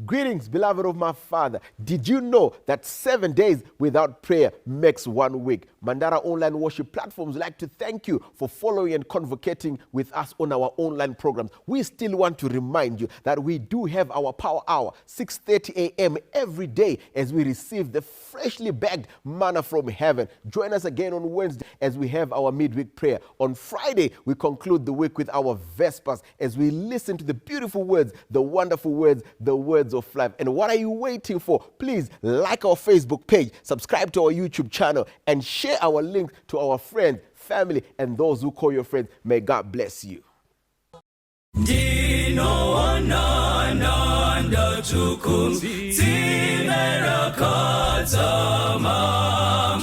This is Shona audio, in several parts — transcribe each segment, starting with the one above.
Greetings, beloved of my Father. Did you know that 7 days without prayer makes one week? Mandara Online Worship Platforms like to thank you for following and convocating with us on our online programs. We still want to remind you that we do have our power hour, 6:30 a.m. every day as we receive the freshly bagged manna from heaven. Join us again on Wednesday as we have our midweek prayer. On Friday, we conclude the week with our Vespers as we listen to the beautiful words, the wonderful words, the words of life. And what are you waiting for? Please like our Facebook page, subscribe to our YouTube channel, and share our link to our friends, family, and those who call your friends. May God bless you. Ndinoona ndatsvuku tsime rakadzama.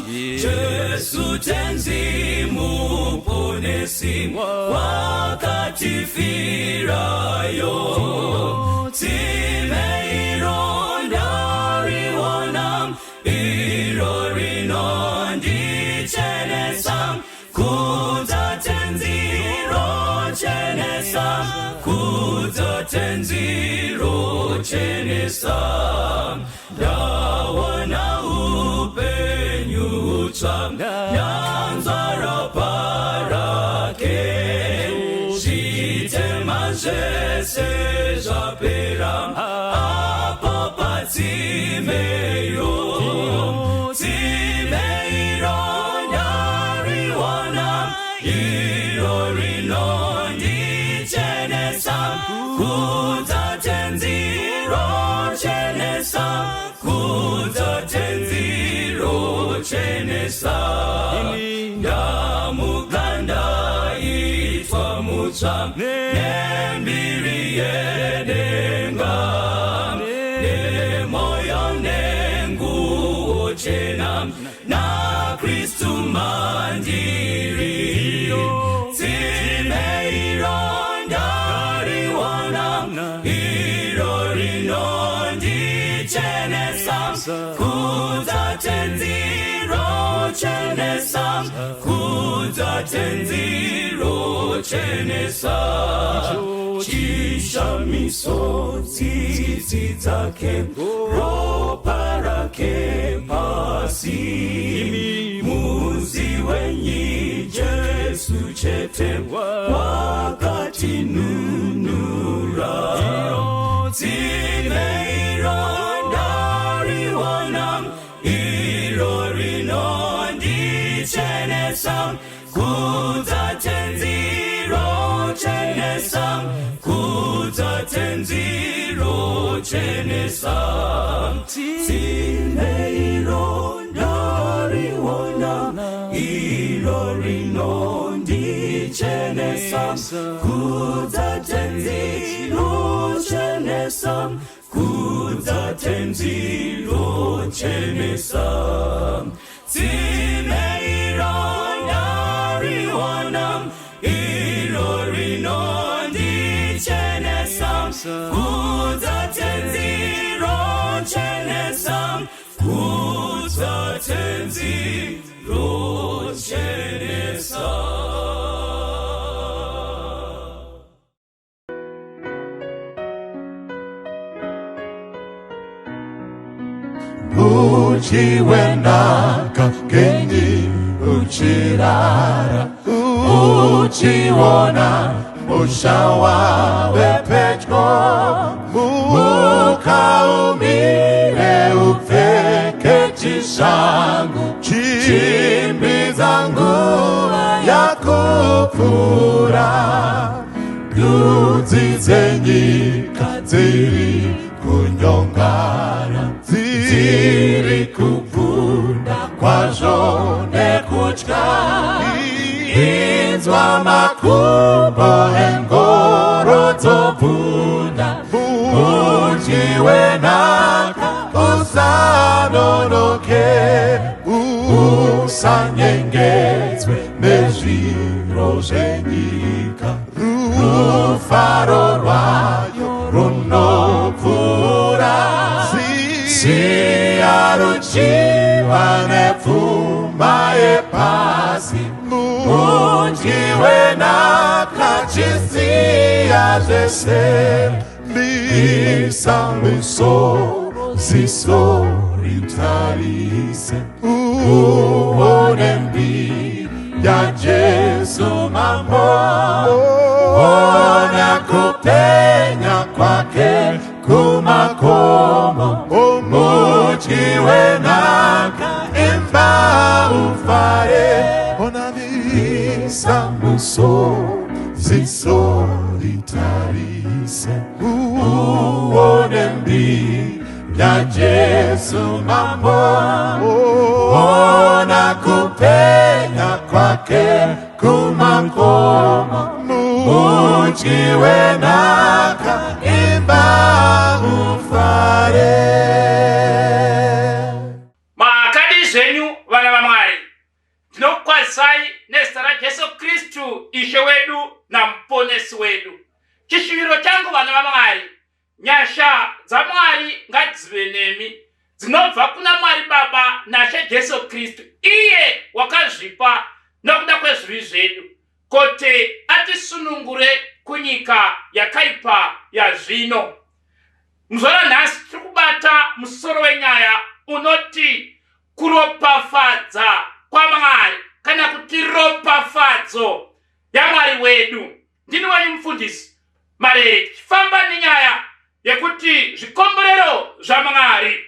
Jesu Tenzi Muponesi wakatifirayo. Tsime iro ndariona, iro rinondichenesa. Kudza Tenzi rochenesa, kudza Tenzi rochenesa. Ndawana upenyu hutsva, ndanzwa ropa rake. Zvitema zvese zvapera apo patsimeyo. Tsime iro ndariwana, iro rinondichenesa. Kudza Tenzi rochenesa, kudza Tenzi rochenesa. Ndamuka ndaitwa mutsva nembiri yedenga, nemoyo nenguo chena naKristu mandiri. Tsime iro ndariwana, iro rinondichenesa. Kudza Tenzi rochenesa, kudza Tenzi rochenesa. Chishamiso tsitsi dzake, ropa rake pasi. Muzi wenyi Jesu chete wakatinunura. Tsime iro ndariwana, iro rinondichenesa. Kudza Tenzi rochenesa, kudza Tenzi rochenesa. Tsime iro ndariwana, iro rinondichenesa. Kudza Tenzi rochenesa, kudza Tenzi rochenesa. Tsime iro ndariwana, iro rinondichenesa. Kudza Tenzi rochenesa, kudza Tenzi rochenesa. Mudyi wenhaka ngenyi uchirara uchiona musha wave pedyo? Muka umire, upfeke chishangu, chimbidza, nguva yakupfuura. Ndudzi dzenyika dziri kunyongana, dziri kubvunda kwazvo nekutya. Inzwa makumbo engoro dzobvunda. Mudyi wenhaka, usanonoke, usanyengedzwe nezviro zvenyika. Rufaro rwayo runopfuura. Siya ruchiva nepfuma yepasi. Mudyi wenhaka, chisiya zvese. Isa musoro ziso ritarise uone mbiri yaJesu mambo ona kupenya kwake kumakomo mudyi wenhaka imba ufare ona isa musoro ziso ritarise uone mbiri yaJesu mambo ona kupenya kwake kumakomo mudyi wenhaka imba ufare. Makadii zvenyu vana vaMwari? Ndinokukwazisai nezita raJesu Kristu Ishe wedu naMuponesi wedu. Chishuviro changu vana vaMwari, nyasha dzaMwari ngadzive nemi, dzinobva kuna Mwari Baba naShe Jesu Kristu, iye wakazvipa nokuda kwezvivi zvedu, kuti atisunungure kunyika yakaipa yazvino. Muzuva ranhasi tiri kubata musoro wenyaya unoti kuropafadza kwaMwari kana kuti ropafadzo yaMwari wedu. Ndini wenyu mufundisi Marere, tichifamba nenyaya yekuti zvikomborero zvaMwari.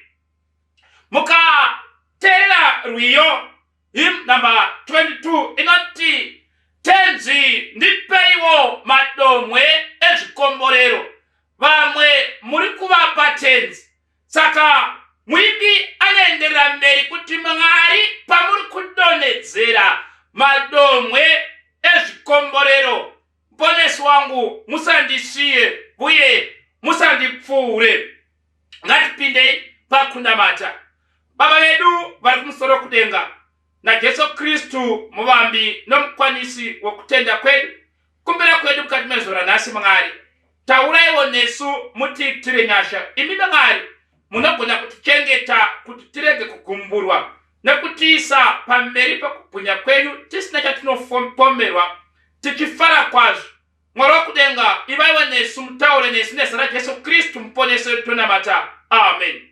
Mukateerera rwiyo hymn number 22 inoti tenzi ndipeiwo madomwe ezvikomborero, vamwe muri kuvapa tenzi. Saka muimbi anoenderera mberi kuti Mwari pamuri kudonhedzera madomwe ezvikomborero, muponesi wangu musandisiye uye musandipfuure. Ngatipindei pakunamata. Baba vedu vari kumusoro kudenga, naJesu Kristu muvambi nomukwanisi wokutenda kwedu, kumbira kwedu mukati mezuva ranhasi, Mwari, tauraiwo nesu mutiitire nyasha. Imi Mwari munogona kutichengeta kuti tirege kugumburwa nekutiisa pamberi pekubwinya kwenyu tisina chatinopomerwa, tichifara kwazvo. Mwari wokudenga, ivaiwo nesu, mutaure nesu nezita raJesu Kristu muponesi wedu tonamata. Amen.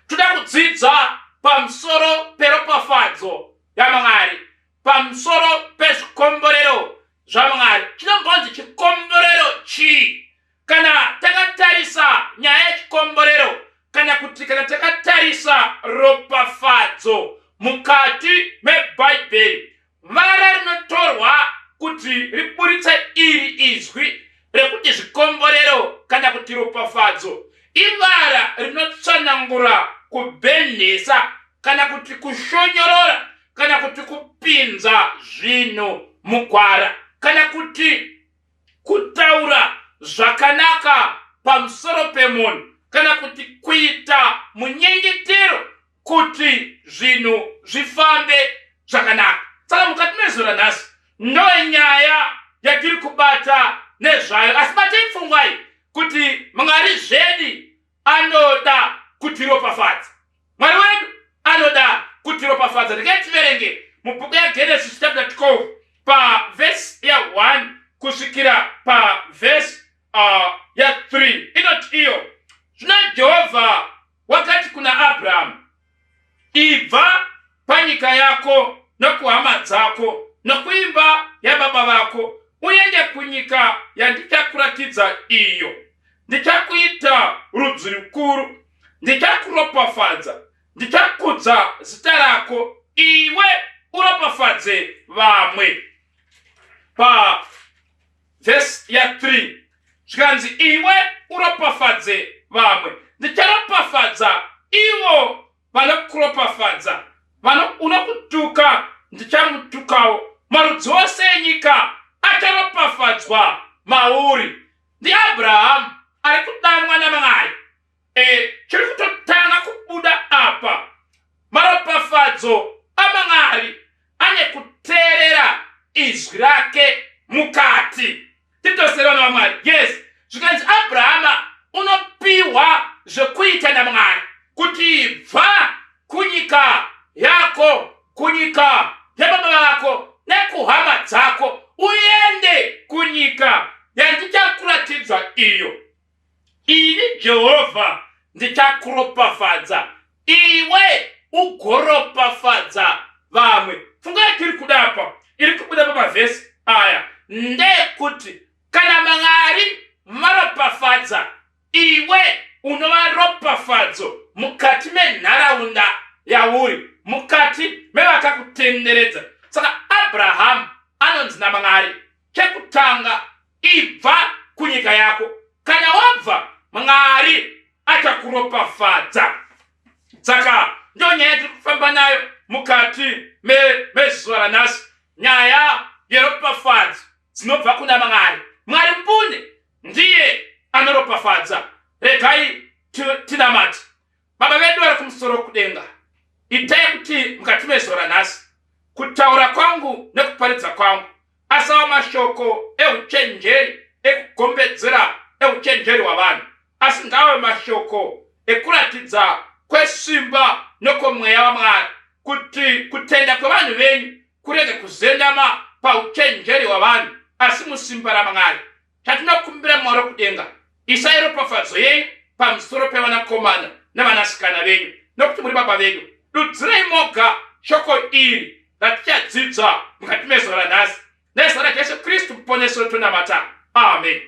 Toda kudzidza pamusoro peropafadzo yaMwari, pamusoro pezvikomborero zvaMwari. Chinombonzi chikomborero chii? Kana takatarisa nyaya yechikomborero kana kuti kana takatarisa ropafadzo mukati meBhaibheri, vara rinotorwa kuti riburitse iri izwi rekuti zvikomborero kana kuti ropafadzo ivara rinotsanangura kubhenhesa kana kuti kushonyorora kana kuti kupinza zvinhu mugwara kana kuti kutaura zvakanaka pamusoro pemunhu kana kuti kuita munyengetero kuti zvinhu zvifambe zvakanaka. Saka mukati mezuva ranhasi ndo nyaya yatiri kubata nezvayo, asi batei pfungwa iyi kuti Mwari zvedi anoda kutiropafadza. Mwari wedu anoda kutiropafadza. Regai tiverenge mubhuku yaGenesis chapter 12 pavhesi ya1 kusvikira pavhesi ya3. Inoti iyo, zvino Jehovha wakati kuna Abrahamu, ibva panyika yako nokuhama dzako nokuimba yababa vako, uende kunyika yandichakuratidza iyo. Ndichakuita rudzi rukuru, ndichakuropafadza, ndichakudza zita rako, iwe uropafadze vamwe. Pavhesi ya3 zvikanzi, iwe uropafadze vamwe, ndicharopafadza ivo vanokuropafadza, unokutuka ndichamutukawo, marudzi ose enyika acharopafadzwa mauri. NdiAbrahamu ari kudanwa naMwari. Chiri kutotanga kubuda apa, maropafadzo aMwari ane kuteerera izwi rake mukati. Titosere vana vaMwari. Yes, zvikanzi Abrahama unopiwa zvekuita naMwari kuti bva kunyika yako, kunyika yababa vako nekuhama dzako, uende kunyika yandichakuratidza iyo. Jehovha, ndichakuropafadza iwe ugoropafadza vamwe. Pfungwa yatiri kuda apa iri kubuda pamavhesi aya ndeyekuti kana Mwari varopafadza iwe, unova ropafadzo mukati menharaunda yauri, mukati mevakakutenderedza. Saka Abrahamu anonzi naMwari, chekutanga ibva kunyika yako. Kana wabva, Mwari achakuropafadza. Saka ndo nyaya tiri kufamba nayo mukati mezuva ranhasi, nyaya yeropafadzo dzinobva kuna Mwari. Mwari mbune ndiye anoropafadza. Regai tinamate. Baba vedu vari kumusoro kudenga, itai kuti mukati mezuva ranhasi kutaura kwangu nekuparidza kwangu asava mashoko euchenjeri ekugombedzera euchenjeri hwavanhu, asi ngave mashoko ekuratidza kwesimba nokwomweya waMwari, kuti kutenda kwevanhu venyu kurege kuzendama pauchenjeri hwavanhu, asi musimba raMwari. Chatinokumbira, Mwari wokudenga, isai ropafadzo yenyu pamusoro pevanakomana nevanasikana venyu, nokuti muri Baba vedu. Dudzirai moga shoko iri ratichadzidza mukati mezuva ranhasi. Nezita raJesu Kristu Muponesi wedu tonamata, amen.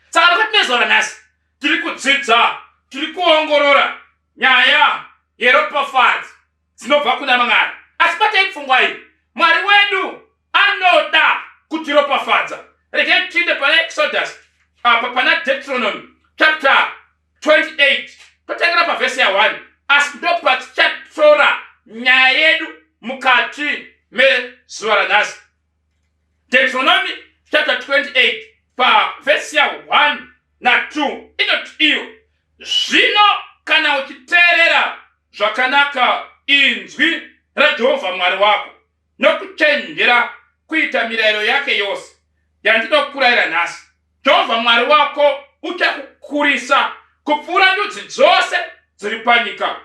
Saka mukati mezuva ranhasi tiri kudzidza, tiri kuongorora nyaya yeropafadzo dzinobva kuna Mwari. Asi batai pfungwa iyi, Mwari wedu anoda kutiropafadza. Regai tiinde pana Exodus, apa pana Deuteronomy chapter 28, totangira pavhesi ya1, asi ndopatichatora nyaya yedu mukati mezuva ranhasi. Deuteronomy chapter 28 pavhesi ya1 na2 inoti iyo, zvino kana uchiteerera zvakanaka inzwi raJehovha Mwari wako nokuchenjera kuita mirayiro yake yose yandinokurayira nhasi, Jehovha Mwari wako uchakukurisa kupfuura ndudzi dzose dziri panyika.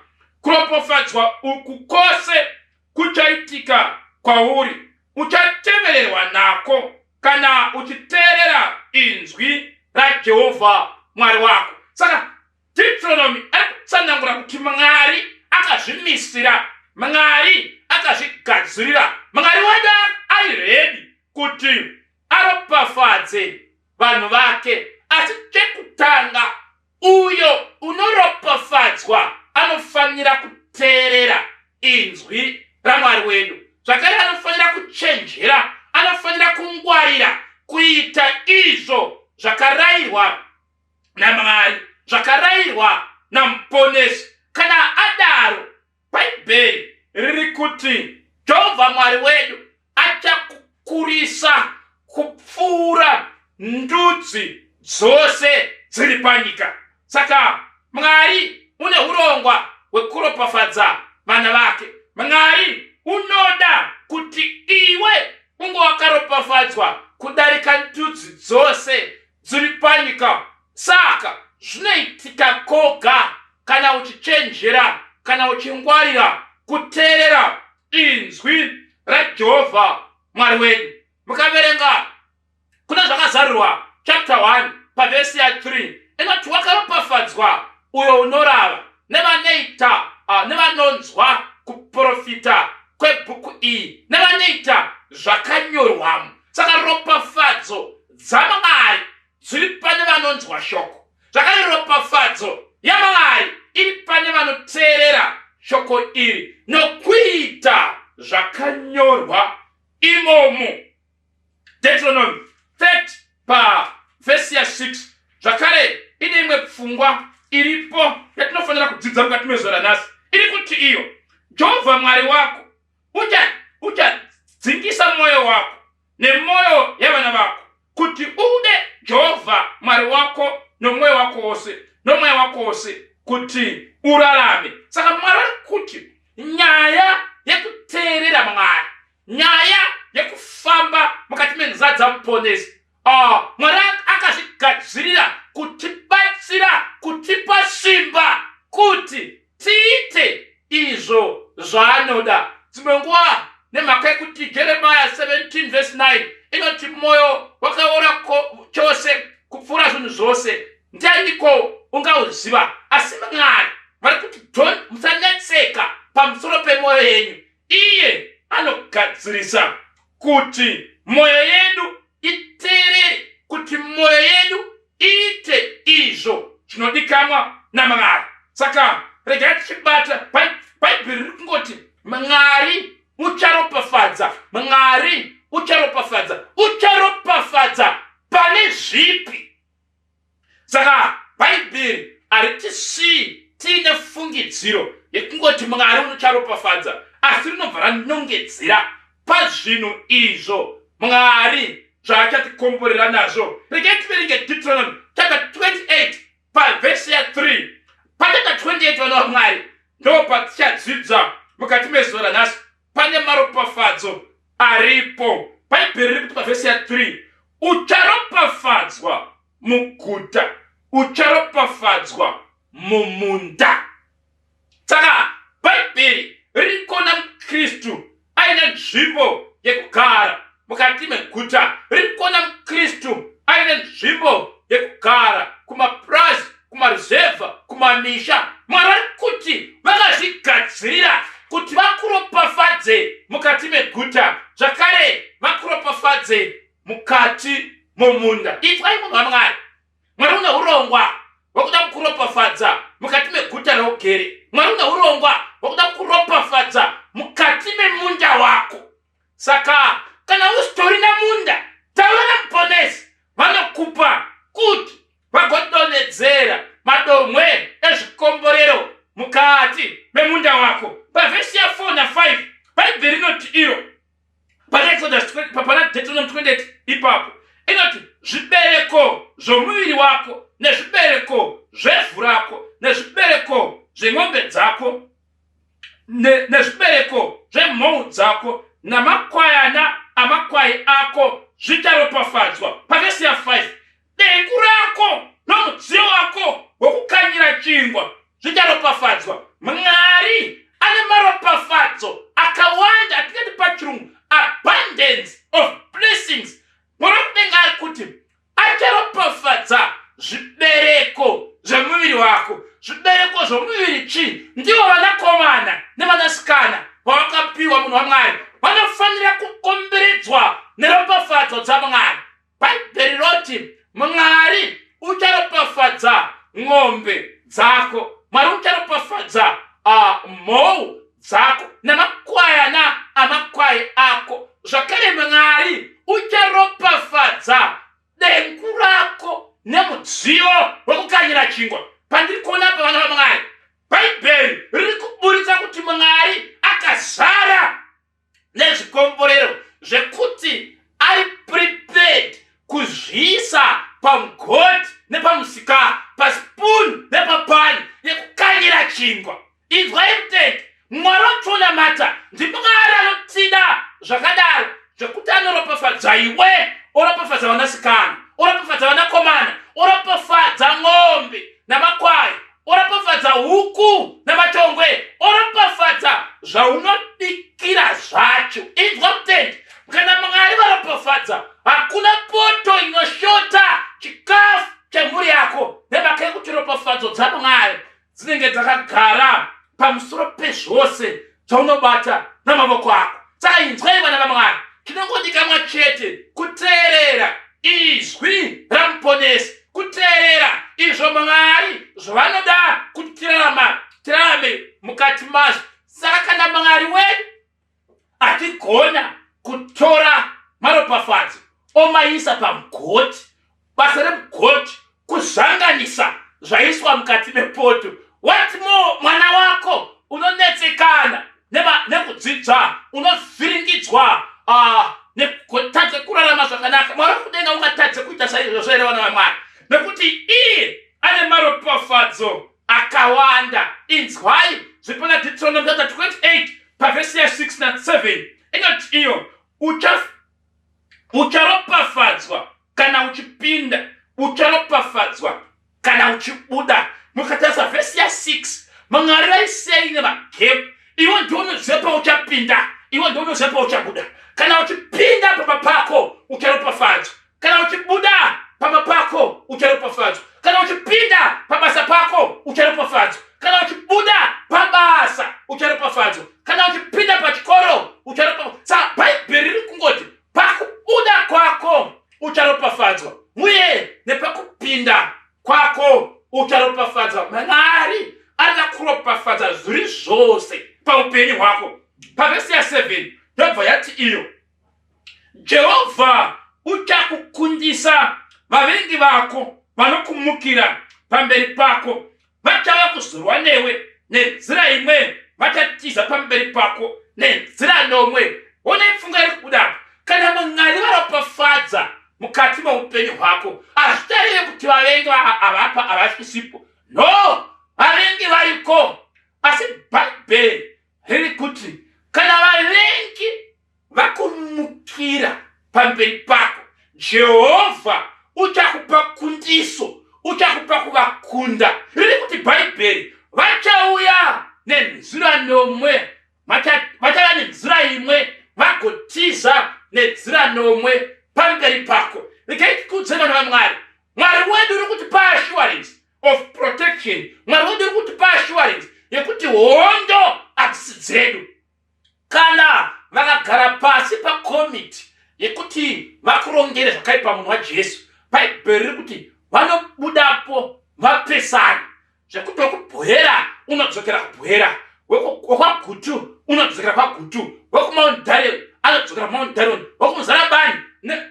Kuropofadzwa uku kwose kuchaitika kwauri, uchatevererwa nako kana uchiteerera inzwi raJehovha Mwari wako. Saka Deuteronomy ari kutsanangura kuti Mwari akazvimisira, Mwari akazvigadzirira, Mwari wedu ari redi kuti aropafadze vanhu vake. Asi chekutanga, uyo unoropafadzwa anofanira kuteerera inzwi raMwari wedu. Zvakare anofanira kuchenjera, anofanira kungwarira kuita izvo zvakarayirwa naMwari, zvakarayirwa naMuponesi. Kana adaro, Bhaibheri riri kuti Jehovha Mwari wedu achakukurisa kupfuura ndudzi dzose dziri panyika. Saka Mwari une urongwa hwekuropafadza vana vake. Mwari unoda kuti iwe unge wakaropafadzwa kudarika ndudzi dzose dziri panyika. Saka zvinoitika koga kana uchichenjera, kana uchingwarira kuteerera inzwi raJehovha Mwari wedu. Mukaverenga kuna Zvakazarurwa chapter 1 pavhesi ya3, inoti wakaropafadzwa uyo unorava nevanoita nevanonzwa kuprofita kwebhuku iyi nevanoita zvakanyorwamo. Saka ropafadzo dzaMwari dziri pane vanonzwa shoko. Zvakare ropafadzo yaMwari iri pane vanoteerera shoko iri nokuita zvakanyorwa imomo. Deuteronomy 30 pavhesi ya6 zvakare ine imwe pfungwa iripo yatinofanira kudzidza mukati mezuva ranhasi, iri kuti iyo, Jehovha Mwari wako uchadzingisa mwoyo wako nemwoyo yavana vako kuti ude Jehovha Mwari wako nomwoyo wako wose nomweya wako wose kuti urarame. Saka Mwari ari kuti nyaya yekuteerera Mwari, nyaya yekufamba mukati menzira dzaMuponesi, Mwari akazvigadzirira kutibatsira, kutipa simba kuti tiite izvo zvaanoda. Dzimwe nguva nemhaka yekuti Jeremiah 17 verse 9 inoti mwoyo wakaora chose kupfuura zvinhu zvose, ndianiko ungauziva? Tinoziva, asi Mwari vari kuti don't, musanetseka pamusoro pemwoyo yenyu. Iye anogadzirisa kuti mwoyo yedu iteerere, kuti mwoyo yedu iite izvo zvinodikanwa naMwari. Saka regai tichibata Bhaibheri riri kungoti Mwari ucharopafadza, Mwari ucharopafadza, ucharopafadza pane zvipi? Saka Bhaibheri haritisii tiine fungidziro yekungoti Mwari unocharopafadza, asi rinobva ranongedzera pazvinhu izvo Mwari zvaachatikomborera nazvo. Regai tiverenge Deuteronomy chapter 28 pavhesi ya3. Pachapter 28, vana vaMwari, ndo patichadzidza mukati mezuva ranhasi. Pane maropafadzo aripo. Bhaibheri riri kuti pavhesi ya3, ucharopafadzwa muguta, ucharopafadzwa mumunda. Saka Bhaibheri riri kuona muKristu aine nzvimbo yekugara mukati meguta, riri kuona muKristu aine nzvimbo yekugara kumapurazi, kumaruzevha, kumamisha. Mwari vari kuti vakazvigadzirira kuti vakuropafadze mukati meguta, zvakare vakuropafadze mukati momunda. Itwai munhu waMwari. Mwari une urongwa hwekuda kukuropafadza mukati meguta raugere. Mwari une urongwa hwekuda kukuropafadza mukati memunda wako. Saka kana usitorina munda, taura naMuponesi, vanokupa kuti vagodonhedzera madomwe ezvikomborero mukati memunda wako. Pavhesi ya4 na5, Bhaibheri rinoti iro pana Exodus, pana Deuteronomy 28 ipapo, inoti zvibereko zvomuviri wako, nezvibereko zvevhu rako, nezvibereko zvemombe dzako, nezvibereko zvemhou dzako, namakwayana amakwai ako zvicharopafadzwa. Pavhesi ya5, dengu rako nomudziyo wako wokukanyira chingwa zvicharopafadzwa. Mwari ane maropafadzo akawanda, atingati pachirungu abundance of blessings. Mwari wekudenga ari kuti acharopafadza zvibereko zvemuviri wako. Zvibereko zvomuviri chii? Ndivo vanakomana nevanasikana vawakapiwa, munhu waMwari. Vanofanira kukomberedzwa neropafadzo dzaMwari. Bhaibheri roti Mwari ucharopafadza ng'ombe dzako, Mwari ucharopafadza mhou dzako namakwayana amakwai ako, zvakare Mwari ucharopafadza dengu rako nemudziyo wekukanyira chingwa. Pandiri kuona apa, vana vaMwari, Bhaibheri riri kuburitsa kuti Mwari akazara nezvikomborero zvekuti ari prepared kuzviisa pamugoti nepamusika, paspoon nepapani yekukanyira chingwa. Inzwai mutendi, Mwari watinonamata ndiMwari anotida zvakadaro zvekuti anoropafadza iwe, oropafadza vanasikana, oropafadza vanakomana, oropafadza ng'ombe namakwai, oropafadza huku namatongwe, oropafadza zvaunobikira zvacho. Inzwa mutendi, kana Mwari varopafadza, hakuna poto inoshota chikafu chemhuri yako, nemhaka yekuti ropafadzo dzaMwari dzinenge dzakagara pamusoro pezvose zvaunobata namavoko ako. Saka inzwai vana vaMwari, chinongodikanwa chete kuteerera izwi raMuponesi, kuteerera izvo Mwari zvavanoda kuti tirarame mukati mazvo. Saka kana Mwari wedu achigona kutora maropafadzo omaisa pamugoti, basa remugoti kuzvanganisa zvaiswa mukati mepoto, what more mwana wako unonetsekana nekudzidza, unovhiringidzwa nekutadza kurarama zvakanaka? Mwari wekudenga ungatadze kuita saizvozvo here, vana vaMwari? Nekuti iye ane maropafadzo akawanda. Inzwai zviri pana Deuteronomy chapter 28 pavhesi ya6 na7, inoti iyo ucharopafadzwa kana uchipinda, ucharopafadzwa kana uchibuda. Mukatarisa vhesi ya6, Mwari vaisei nemagap. Iwe ndiunoziva pauchapinda, iwe ndiunoziva pauchabuda. Kana uchipinda pamba pako ucharopafadzwa, kana uchibuda pamba pako ucharopafadzwa, kana uchipinda pabasa pako. Ucharopafadzwa kana uchibuda pabasa, ucharopafadzwa kana uchipinda pachikoro, ucharopafadzwa. Saka Bhaibheri riri kungoti pakubuda kwako ucharopafadzwa, uye nepakupinda kwako ucharopafadzwa. Mwari arida kuropafadza zviri zvose paupenyu hwako. Pavhesi ya7 ndobva yati iyo, Jehovha uchakukundisa vavengi vako vanokumukira pamberi pako. Vachauya kuzorwa newe nenzira imwe, vachatiza pamberi pako nenzira nomwe. One pfungwa iri kubuda apa. Kana Mwari varopafadza mukati meupenyu hwako, hazvitarire kuti vavengi avapa havasisipo. No, vavengi variko, asi Bhaibheri riri kuti kana vavengi vakumukira pamberi pako, Jehovha uchakupa kundiso, uchakupa kuvakunda. Riri kuti Bhaibheri, vachauya nenzira nomwe, vachauya nenzira imwe, vagotiza nenzira nomwe pamberi pako. Regai tikudze vana vaMwari. Mwari wedu uri kutipa assurance of protection. Mwari wedu uri kutipa assurance yekuti hondo hadzisi dzedu. Kana vakagara pasi pakomiti yekuti vakurongere zvakaipa munhu waJesu, Bhaibheri riri kuti vanobudapo vapesana, zvekuti wekubhohera unodzokera kubhohera, wekwaGutu unodzokera kwaGutu, wekuMount Darien anodzokera kuMount Darien, wekuMuzarabani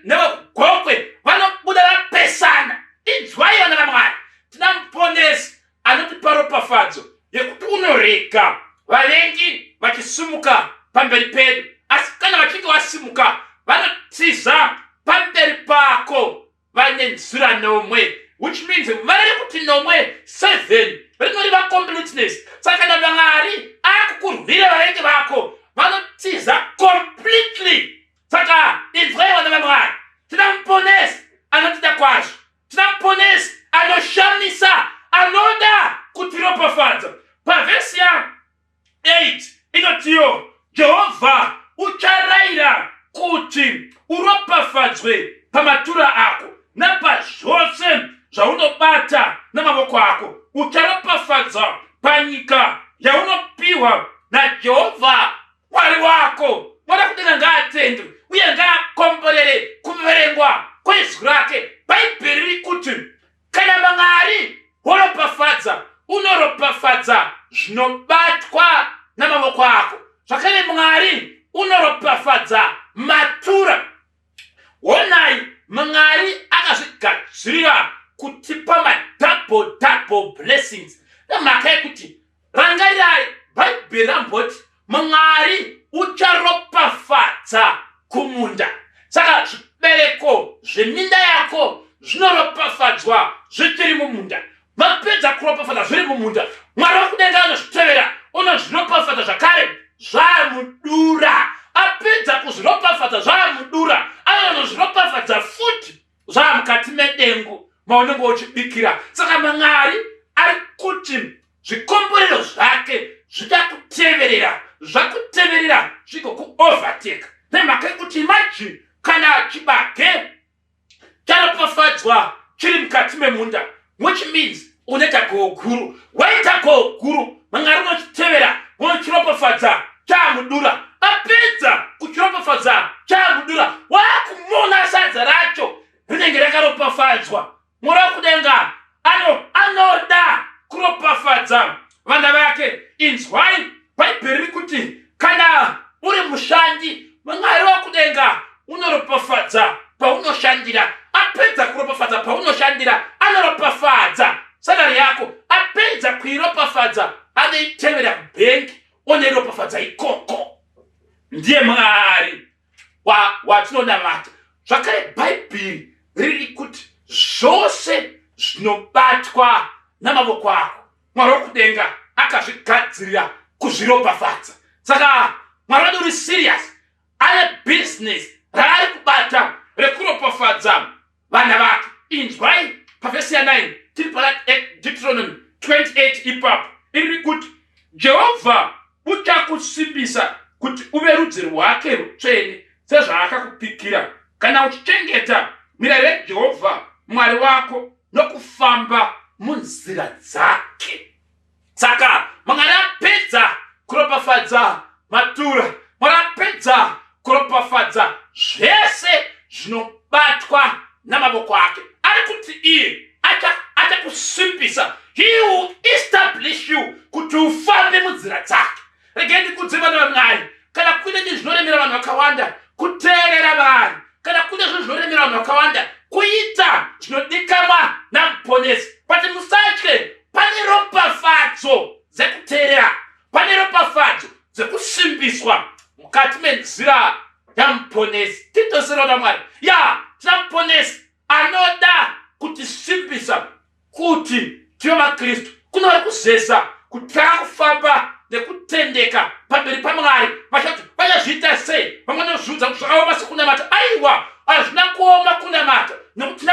newekuGokwe vanobuda vapesana. Inzwai vana vaMwari, tina Muponesi anotipa ropafadzo yekuti unorega vavengi vachisimuka pamberi pedu, asi kana vachinge vasimuka vanotiza pamberi pako vaine nzira nomwe, which means vara rekuti nomwe, 7, rinoreva completeness. Saka kana Mwari akukurwira vavengi vako vanotiza completely. Saka inzwai vana vaMwari, tina Muponesi anotida kwazvo, tina Muponesi anoshamisa, anoda kutiropafadza. Pavhesi ya 8 inotiyo, Jehovha ucharayira kuti uropafadzwe pamatura ako napazvose zvaunobata namavoko ako, ucharopafadzwa panyika yaunopiwa naJehovha Mwari wako. Mwari kudenga ngaatendwe uye ngaakomborere kuverengwa kwezwi rake. Bhaibheri riri kuti kana Mwari woropafadza, unoropafadza zvinobatwa namavoko ako. Zvakare Mwari unoropafadza matura. Honai, Mwari akazvigadzirira kutipa madouble double blessings nemhaka yekuti Rangarirai, Bhaibheri ramboti Mwari ucharopafadza kumunda. Saka zvibereko zveminda yako zvinoropafadzwa zvichiri mumunda. Vapedza kuropafadza zviri mumunda, Mwari wekudenga anozvitevera, unozviropafadza zvakare zvamudura. Apedza kuzviropafadza zvamudura, anozviropafadza futi zvamukati medengu maunenge uchibikira. Saka Mwari ari kuti zvikomborero zvake zvichakuteverera, zvakuteverera zvigokuovertake, nemhaka yekuti imagine kana chibage charopafadzwa chiri mukati memunda, which means unoita goho guru. Waita goho guru, Mwari unochitevera unochiropafadza chamudura. Apedza kuchiropafadza chamudura, wakumona sadza racho rinenge rakaropafadzwa. Mwari wekudenga anoda kuropafadza vana vake. Inzwai, Bhaibheri riri kuti kana uri mushandi, Mwari wekudenga unoropafadza paunoshandira. Apedza kuropafadza paunoshandira, anoropafadza salari yako. Apedza kuiropafadza, anoitevera kubhengi onoiropafadza ikoko. Ndiye Mwari watinonamata. Zvakare Bhaibheri riri kuti zvose zvinobatwa namavoko ako Mwari wekudenga akazvigadzirira kuzviropafadza. Saka Mwari wedu uri serious, ane business raari kubata rekuropafadza vana vake. Inzwai pavhesi ya9 tiri pana Deuteronomy 28 ipapo, iri kuti Jehovha uchakusimbisa kuti uve rudzi rwake rutsvene sezvaakakupikira, kana uchichengeta mirayiro yaJehovha Mwari wako nokufamba munzira dzake. kuropafadza matura, Mwari apedza kuropafadza zvese zvinobatwa namavoko ake. Ari kuti iye achakusimbisa, he will establish you kuti ufambe munzira dzake. Regai ndikudze vana vaMwari, kana kuine chinhu zvinoremera vanhu vakawanda kuteerera vanhu, kana kuine zvinhu zvinoremera vanhu vakawanda kuita zvinodikanwa naMuponesi. But musatye, pane ropafadzo dzekuteerera, pane ropafadzo dzekusimbiswa mukati menzira yaMuponesi. Titosera naMwari ya tina Muponesi anoda kutisimbisa kuti tive vaKristu. Kune vari kuzeza kutanga kufamba nekutendeka pamberi paMwari, vachati vachazviita sei? Vamwe vanozviudza kuti zvakaoma sekunamata. Aiwa, hazvina kuoma kunamata, nekuti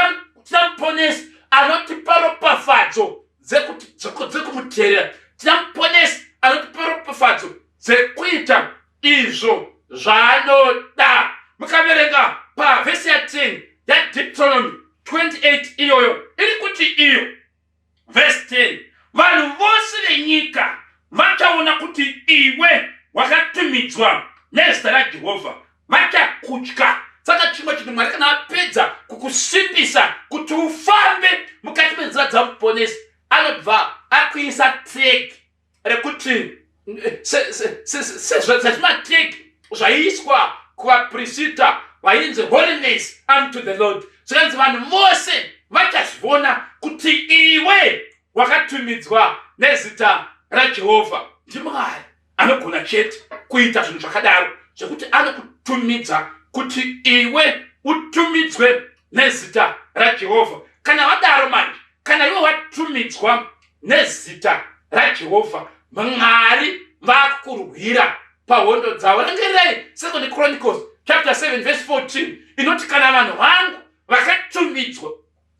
tina Muponesi anotipa ropafadzo dzekumuteerera. Tina Muponesi anotipa ropafadzo dzekuita izvo zvaanoda. Mukaverenga pavhesi ya10 yaDeuteronomy 28 iyoyo, iri kuti iyo vhesi 10, vanhu vose venyika vachaona kuti iwe wakatumidzwa nezita raJehovha, vachakutya. Saka chimwe chinhu, Mwari kana apedza kukusimbisa kuti ufambe mukati menzira dzaMuponesi, anobva akuisa tag rekuti sezvimatag zvaiiswa kuvaprista vainzi "Holiness unto the Lord". Zvikanzi vanhu vose vachazviona kuti iwe wakatumidzwa nezita raJehovha. NdiMwari anogona chete kuita zvinhu zvakadaro, zvekuti anokutumidza kuti iwe utumidzwe nezita raJehovha. Kana vadaro manje, kana iwe watumidzwa nezita raJehovha, Mwari vakurwira pahondo dzavo. Rangerirai Second Chronicles chapter 7 verse 14 inoti, "Kana vanhu vangu vakatumidzwa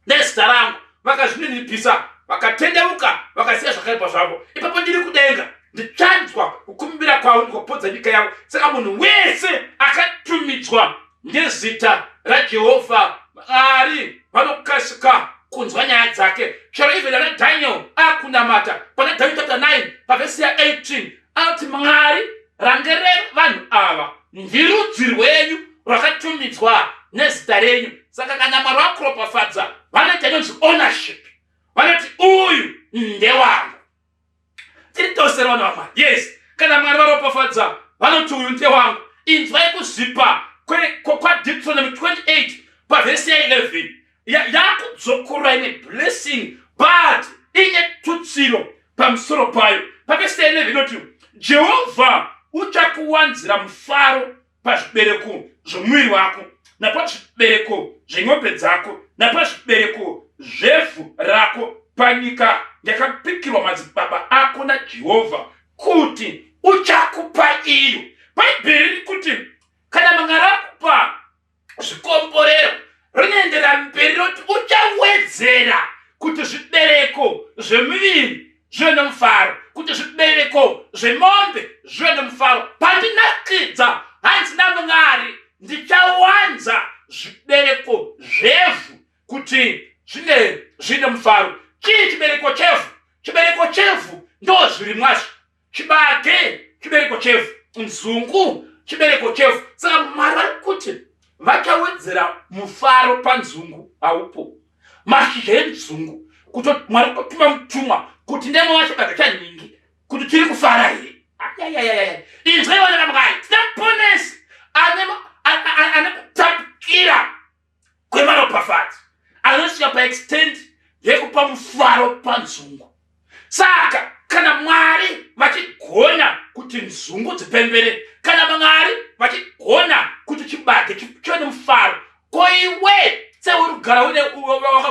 nezita rangu vakazvininipisa, vakatendeuka, vakasiya zvakaipa zvavo, ipapo ndiri kudenga ndichanzwa kukumbira kwavo, ndikopodza nyika yavo." Saka munhu wese akatumidzwa nezita raJehovha, Mwari vanokasika kunzwa nyaya dzake. Chero even ana Daniel akunamata pana Daniel chapter 9 pavhesi ya18, anoti, "Mwari, rangerei vanhu ava, ndirudzi rwenyu rwakatumidzwa nezita renyu." Saka kana Mwari vakuropafadza, vanoita inonzi ownership, vanoti uyu ndewangu. Tiri tose vana vaMwari, yes. Kana Mwari varopafadza, vanoti uyu ndewangu. Inzwai kuzvipa kwaDeuteronomy 28 pavhesi ya11, yakudzokorora ine blessing but ine tutsiro pamusoro payo. Pavhesi ya11 inoti, "Jehovha uchakuwanzira mufaro pazvibereko zvomuviri wako, napazvibereko zveng'ombe dzako, napazvibereko zvevhu rako, panyika yakapikirwa madzibaba ako naJehovha kuti uchakupa iyo." Bhaibheri riri kuti kana Mwari akupa zvikomborero, rinoendera mberi roti uchawedzera kuti zvibereko zvemuviri zvive nomufaro, kuti zvibereko zvemombe zvive nomufaro. Pandinakidza, hanzi naMwari, ndichawanza zvibereko zvevhu kuti zvinge zvine mufaro. Chii chibereko chevhu? Chibereko chevhu ndo zvirimwazvo. Chibage chibereko chevhu, nzungu chibereko chevhu. Saka Mwari vari kuti vachawedzera mufaro panzungu. Haupo mashizha enzungu, kuti Mwari kutotuma mutumwa kuti ndemwa chibage chanhingi kuti tiri kufara here? Ayayayaya, inzwai vana vaMwari, tina Muponesi ane kutapukira kwemaropafadzo anosvika paextent yekupa mufaro panzungu. Saka kana Mwari vachigona kuti nzungu dzipembere, kana Mwari vachigona kuti chibage chive nemufaro, ko iwe sei uri kugara une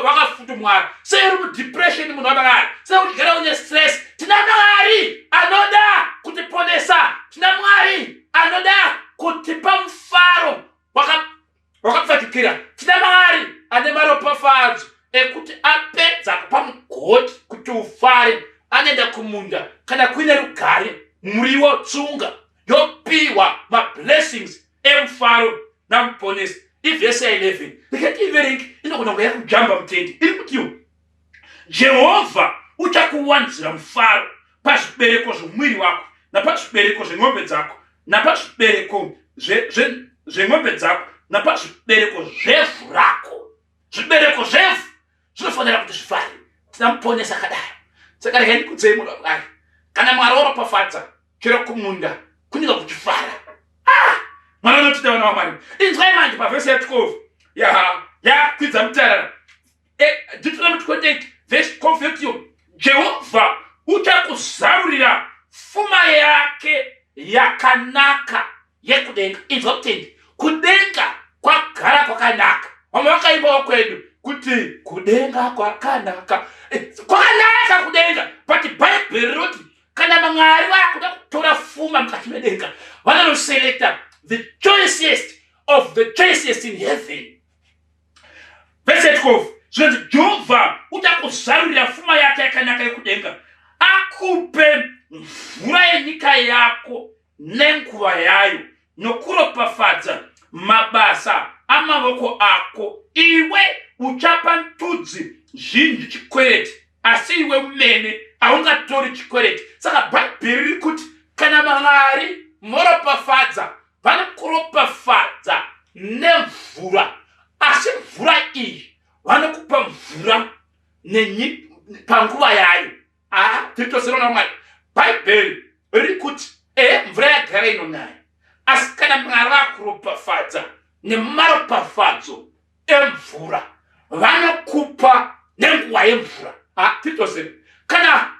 wakafutumwara? Sei uri mudepression, munhu waMwari? Sei uri kugara une stress? Tina Mwari anoda kutiponesa, tina Mwari anoda kutipa mufaro wakapfachukira, tina Mwari ane maropafadzo ekuti apedza kupa mugoti kuti ufare. Anoenda kumunda kana kuine rugare, muriwo tsunga yopiwa mablessings emufaro naMuponesi. Ivhesi ya11, rikati iverengi, inogona kunge yakujamba mutendi. Iri kutiwo, "Jehovha uchakuwanzira mufaro pazvibereko zvomuviri wako." napazvibereko zvemombe dzako napazvibereko zvemombe dzako napazvibereko zvevhu rako. Zvibereko zvevhu zvinofanira kuti zvifare. Tina muponesi akadaro. Saka regai ndikudzei munhu waMwari, kana Mwari waropafadza chero kumunda kunenge kuchifara. Ah, Mwari anotida vana vaMwari. Inzwai manje pavhesi ya 12 yakwidza mutarara, Deuteronomy 28 vhesi 12 yotiyo, Jehovha uchakuzarurira fuma yake yakanaka yekudenga. Inzwa mutendi, kudenga kwagara kwakanaka. Vamwe vakaimbawo kwedu kuti kudenga kwakanaka, kwakanaka kudenga, but Bhaibheri rinoti kana Mwari vakuda kutora fuma mukati medenga, vanonoselekta the choicest of the choicest in heaven. Verse 12 zvinonzi, Jehovha uchakuzarurira fuma yake yakanaka yekudenga, akupe mvura yenyika yako nenguva yayo, nokuropafadza mabasa amavoko ako. Iwe uchapa ndudzi zhinji chikwereti, asi iwe umene haungatori chikwereti. Saka Bhaibheri riri kuti kana Mwari moropafadza, vanokuropafadza nemvura, asi mvura iyi vanokupa mvura panguva yayo. Tiri tose vana vaMwari. Bhaibheri riri kuti ehe, mvura yagara inonaya, asi kana Mwari vakuropafadza nemaropafadzo emvura, vanokupa nenguva yemvura. Tiri tose.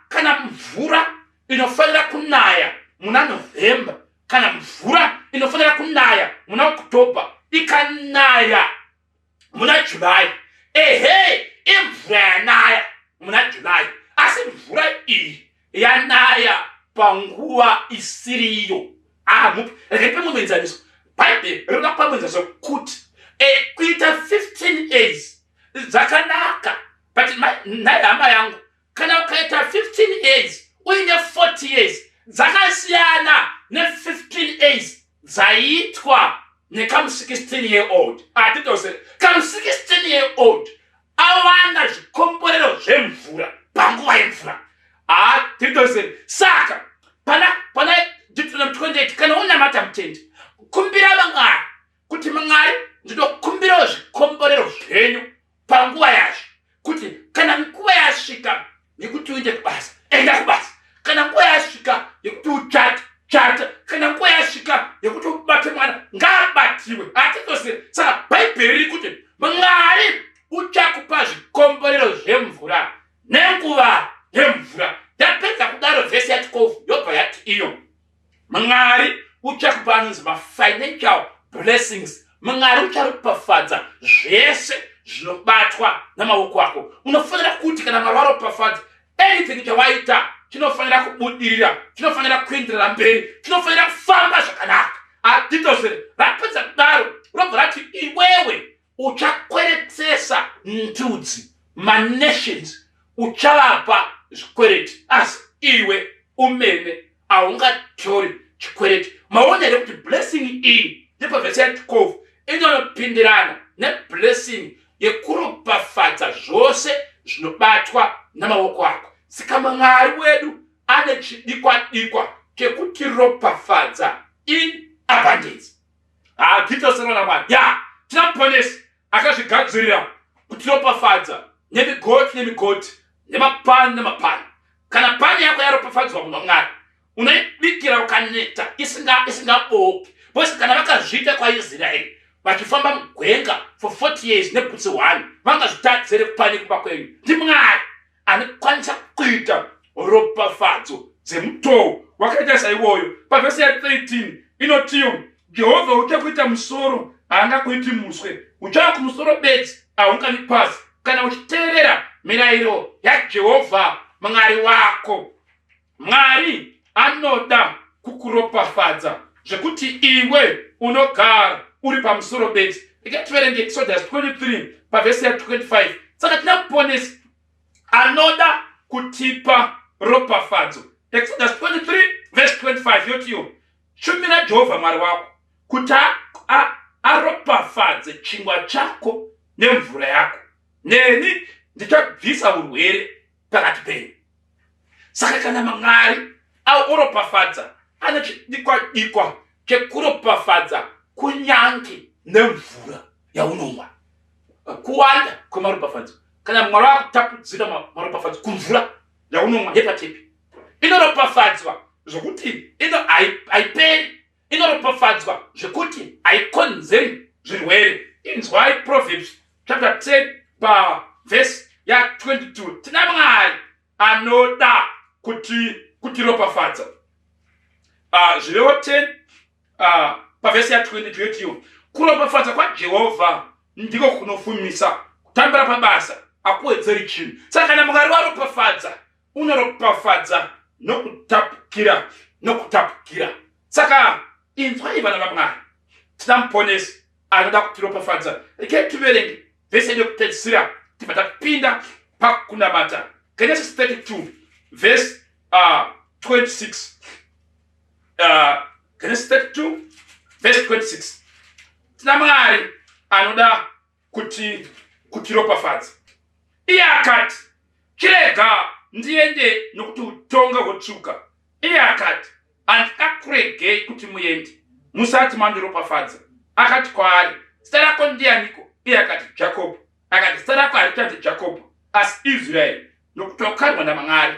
Kana mvura inofanira kunaya muna November, kana mvura inofanira kunaya muna October ikanaya muna July, ehe, imvura yanaya muna July, asi mvura iyi yanaya panguva isiriyo. Regai pamwe muenzaniso. Bhaibheri rinoda kupa muenzaniso kuti kuita 15 years dzakanaka, but nhai hama yangu, kana ukaita 15 years uine 40 years, dzakasiyana ne15 years dzaiitwa nekamu 16 year old. Atitose kamu 16 year old awana zvikomborero zvemvura panguva yemvura. Titose. Saka pana Deuteronomy 28, kana unamata mutendi, kumbira Mwari kuti, Mwari, ndinokumbirawo zvikomborero zvenyu panguva yazvo, kuti kana nguva yasvika yekuti uende kubasa, enda kubasa; kana nguva yasvika yekuti uchate, chata; kana nguva yasvika yekuti ubate mwana, ngaabatiwe. Atitose. Saka Bhaibheri riri kuti Mwari uchakupa zvikomborero zvemvura nenguva yemvura. Yapedza kudaro, vhesi ya 12 yobva yati iyo, Mwari uchakupa anonzi mafinancial blessings. Mwari ucharopafadza zvese zvinobatwa namaoko ako. Unofanira kuti kana Mwari varopafadza, anything chawaita chinofanira kubudirira, chinofanira kuenderera mberi, chinofanira kufamba zvakanaka. Atitosere. Rapedza kudaro, robva rati iwewe uchakweretesa ndudzi, manations, uchavapa zvikwereti, asi iwe umene haungatori chikwereti. Maona here kuti blessing iyi yepavhesi ya 12 inonopindirana neblessing yekuropafadza zvose zvinobatwa namaoko ako? Saka Mwari wedu ane chidikwadikwa chekutiropafadza in abundance. Hatitosera naMwari ya tina muponesi akazvigadzirira kutiropafadza nemigoti nemigoti, nemapani nemapani. Kana pani yako yaropafadzwa, munhu waMwari, unoibikira ukaneta, isingaboki, because kana vakazviita kwaIsraeri vachifamba mugwenga for 40 years nebhutsi 1, vangazvitadzere kupani kumba kwenyu? NdiMwari anokwanisa kuita ropafadzo dzemutoo wakaita saiwoyo. Pavhesi ya 13 inotiyo, Jehovha uchakuita musoro, haangakuiti muswe; uchava kumusoro bedzi, haungavi pasi, kana uchiteerera mirayiro yaJehovha Mwari wako. Mwari anoda kukuropafadza zvekuti iwe unogara uri pamusoro bedzi. Ikativerenge Exodus 23 pavhesi ya 25. Saka tina muponesi anoda kutipa ropafadzo. Exodus 23 verse 25 yotiyo, shumira Jehovha Mwari wako kuti aropafadze chingwa chako nemvura yako, neni ndichabvisa urwere pakati penyu. Saka kana Mwari aoropafadza ane chidikwadikwa chekuropafadza kunyange nemvura yaunomwa. Kuwanda kwemaropafadzo, kana Mwari akutapudzira maropafadzo kumvura yaunomwa yepatepi, inoropafadzwa zvokuti ino haiperi, inoropafadzwa zvekuti haikonzeri zvirwere. Inzwai Proverbs chapter 10 pavhesi ya22. Tina Mwari anoda kuti kutiropafadza. Zvirevo 10 pavhesi ya22 yotiyo, kuropafadza kwaJehovha ndiko kunofumisa, kutambira pabasa hakuwedzeri chinhu. Saka kana Mwari waropafadza, unoropafadza nokutapukira nokutapukira. Saka inzwai, vana vaMwari, tina Muponesi anoda kutiropafadza. Regai tiverenge vhesi yedu yekupedzisira, tibva tapinda pakunamata. Genesis 32 vhesi 26. Genesis 32 vhesi 26. Tina Mwari anoda kuti kutiropafadza. Iye akati, "Chirega ndiende, nokuti utonga hwotsvuka." Iye akati, "Handingakuregei kuti muende musati mandiropafadza." Akati kwaari, "Zita rako ndianiko?" Iye akati, "Jakobho." Akati, "Zita rako harichanzi Jakobho, asi Israeri, nokuti wakarwa naMwari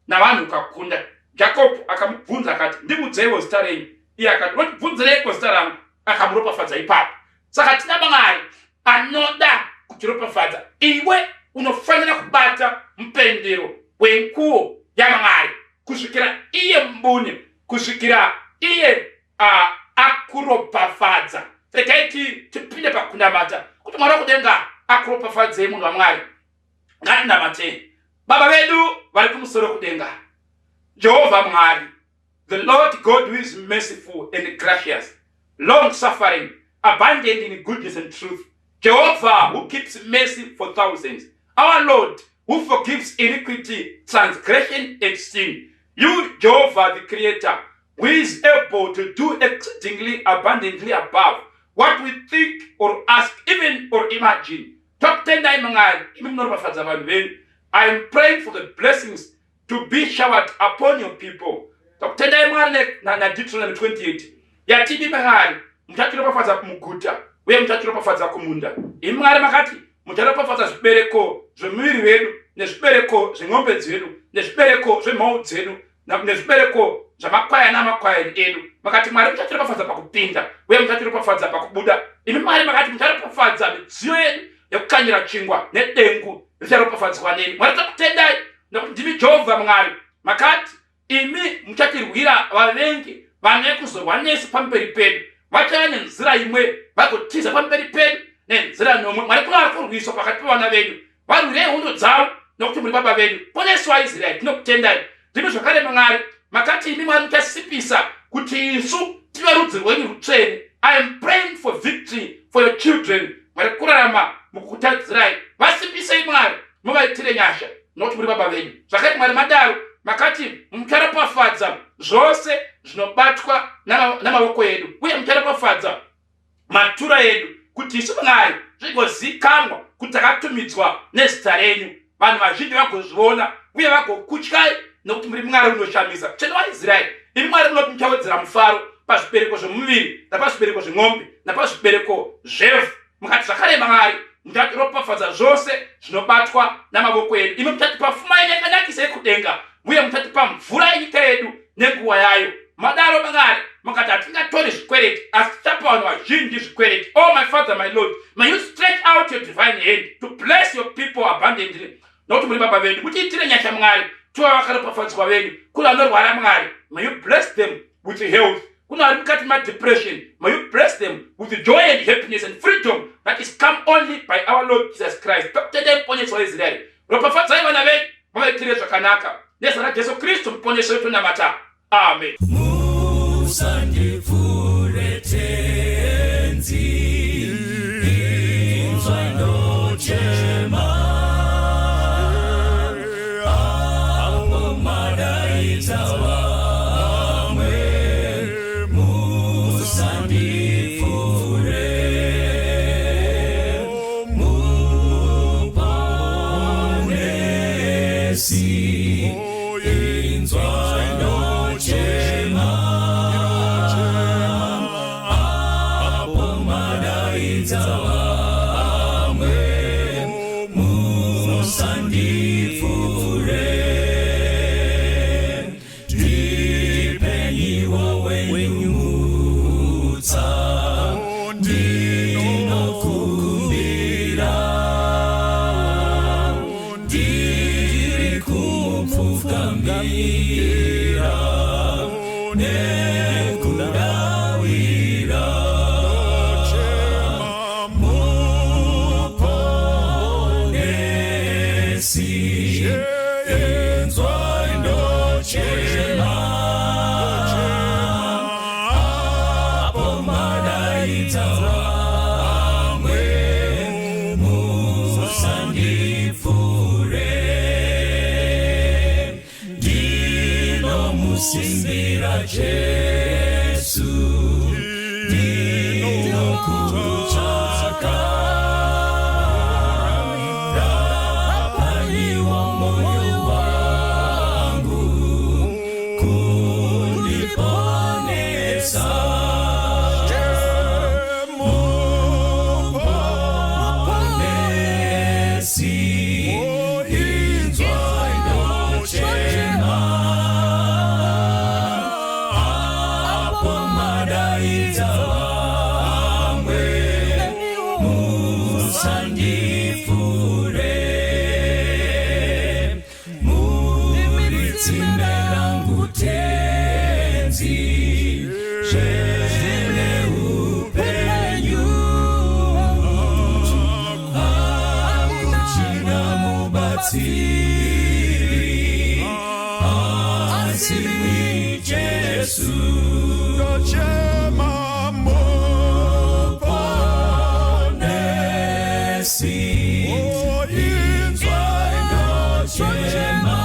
navanhu ukakunda." Jakobho akamubvunza akati, "Ndiudzeiwo zita renyu." Iye akati, "Unotibvunzireiko zita rangu?" Akamuropafadza ipapo. Saka tina Mwari anoda kutiropafadza. Iwe unofanira kubata mupendero wenguo yaMwari kusvikira iye mbune, kusvikira iye akuropafadza. Regai tipinde pakunamata kuti Mwari wakudenga akuropafadzei. Munhu waMwari, ngatinamatei. Baba vedu vari kumusoro kudenga, Jehovha Mwari, the Lord God who is merciful and gracious, long suffering, abundant in goodness and truth, Jehovah who keeps mercy for thousands, our Lord who forgives iniquity, transgression and sin, you, Jehovah the Creator, who is able to do exceedingly abundantly above what we think or ask even or imagine, tokutendai Mwari, imi munoropafadza vanhu venyu. I am praying for the blessings to be showered upon your people. Tokutendai Mwari naDeuteronomy 28 yatidi, Mwari, muchatiropafadza muguta uye muchatiropafadza kumunda. Imi Mwari makati mucharopafadza zvibereko zvemuviri wedu, nezvibereko zveng'ombe dzedu, nezvibereko zvemhou dzedu, nezvibereko zvamakwayana amakwayani edu. Makati, Mwari, muchatiropafadza pakupinda uye muchatiropafadza pakubuda. Imi Mwari makati mucharopafadza midziyo yedu yekukanyira chingwa, nedengu richaropafadzwa nemi. Mwari, tokutendai nekuti ndimi Jehovha Mwari. Makati imi muchatirwira vavengi vanouya kuzorwa nesu pamberi pedu. Vachauya nenzira imwe, vagotiza pamberi pedu nenzira nomwe. Mwari, kuna vari kurwiswa pakati pevana venyu, varwirei hondo dzavo, nokuti muri Baba vedu. Ponesi waIsraeri, tinokutendai. Ndimi zvakare Mwari makati imi Mwari muchasipisa kuti isu tive rudzi rwenyu rutsvene. I am praying for victory for your children vari kurarama mukukutadzirai. Vasimbisei, Mwari, muvaitire nyasha, nokuti muri Baba venyu. Zvakati Mwari madaro, makati mucharopafadza zvose zvinobatwa namaoko edu uye mucharopafadza matura edu, kuti isu, Mwari, zvigozikanwa kuti takatumidzwa nezita renyu, vanhu vazhinji vagozviona uye vagokutyai, nokuti muri Mwari unoshamisa. Mutsvene waIsraeri, imi Mwari munoti muchawedzera mufaro pazvibereko zvemuviri, napazvibereko zveng'ombe, napazvibereko zvevhu. Mukati zvakare, Mwari, muchatiropafadza zvose zvinobatwa namavoko edu. Imi muchatipa fuma yenyu yakanakisa yekudenga uye muchatipa mvura yenyika yedu nenguva yayo. Madaro, Mwari, mukati hatingatori zvikwereti, asi tichapa vanhu vazhinji zvikwereti. Oh my Father, my Lord, may you stretch out your divine hand to bless your people abundantly, nokuti muri Baba vedu. Mutiitire nyasha, Mwari, tiva vakaropafadzwa venyu. Kune vanorwara, Mwari, may you bless them with health. Kuna vari mukati madepression, may you bless them with joy and happiness and freedom that is come only by our Lord Jesus Christ. Tokutendai, Muponesi waIsraeri. Ropafadzai vana venyu, muvaitire zvakanaka. Nezita raJesu Kristu Muponesi wedu tonamata, amen. Musandipfuure, Tenzi, inzwai ndochema apo madaidza vamwe. Musandipfuure, Muponesi, inzwai ndochema. nekudawira Muponesi, inzwai ndochema apo madaidza vamwe, musandipfuure. Ndinomusimbira Jesu, ndinokutsvaka, rapaiwo moyo wangu kundiponesa. Muponesi, inzwai ndochema apo madaidza vamwe, musandipfuure. Muri tsime rangu Tenzi, zvene upenyu, hakuchina mubatsiri asi Jesu. Ndochema. Muponesi, inzwai ndochema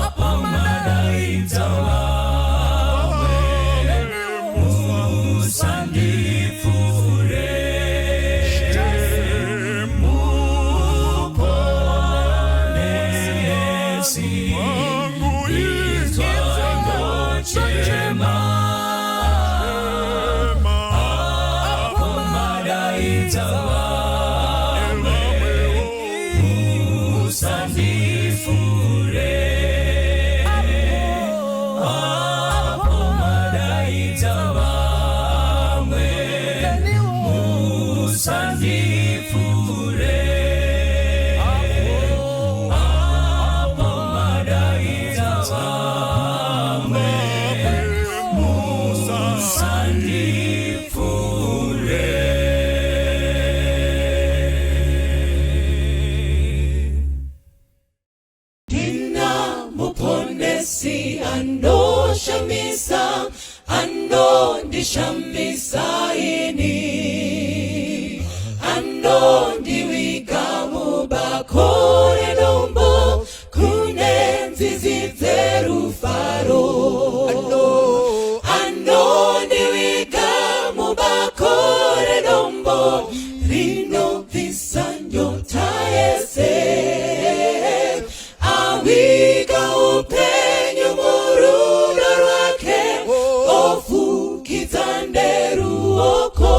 apo madaidza vamwe, musandipfuure. Muponesi, inzwai ndochema apo madaidza vamwe, musandipfuure. Apo madaidza vamwe, musandipfuure. Apo madaidza vamwe, musandipfuure. Ndina Muponesi anoshamisa, anondishamisa ini, anondiviga mubako redombo kune nzizi dzerufaro, anondiviga mubako redombo rinobvisa nyota yese, aviga upenyu murudo rwake, ofukidza neruoko,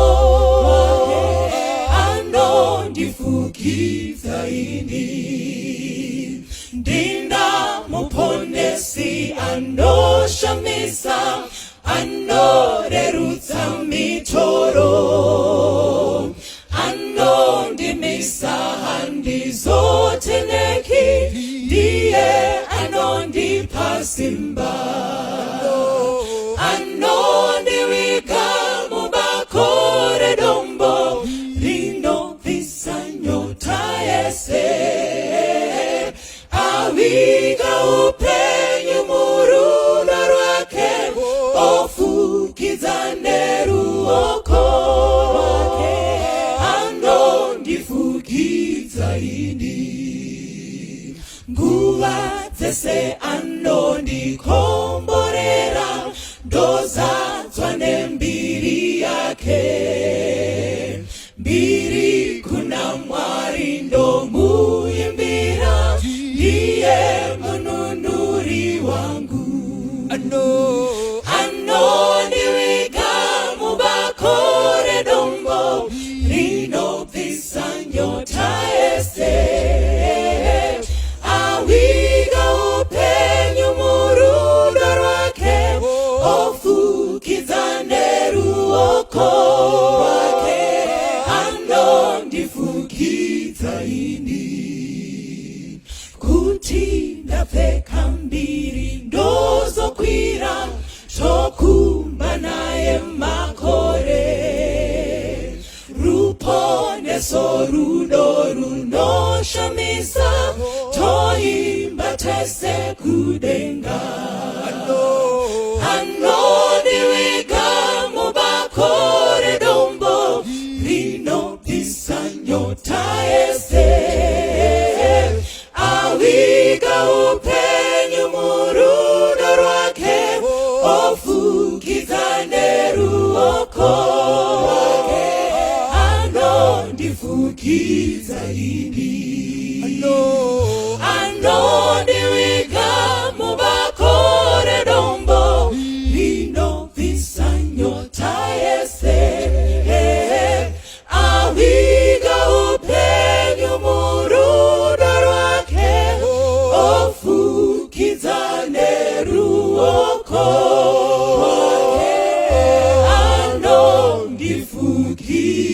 anondifukidza ini. Ndina Muponesi anoshamisa, anorerutsa mitoro, anondimisa, handizoteneki, ndiye anondipa simba, anondiviga mubako redombo rinobvisa nyota yese, aviga upenyu murudo rwake, ofukidza neruoko rwake, anondifukidza ini. Nguva dzese anondikomborera, ndozadzwa nembiri yake, mbiri kuna Mwari, ndomuimbira, ndiye mununuri wangu, anondiviga mubako redombo rinobvisa nyota yese, aviga upenyu murudo rwake, ofukidza neruoko rwake, anondifukidza ini. Kuti ndapfeka mbiri. Rinoshamisa, toimba tese kudenga. Anondiviga mubako redombo rinobvisa nyota yese. Aviga upenyu murudo rwake, ofukidza neruoko rwake. Anondifukidza ini. Anondiviga mubako redombo rinobvisa nyota yese. Aviga upenyu murudo rwake, ofukidza neruoko rwake. Anondifukidza.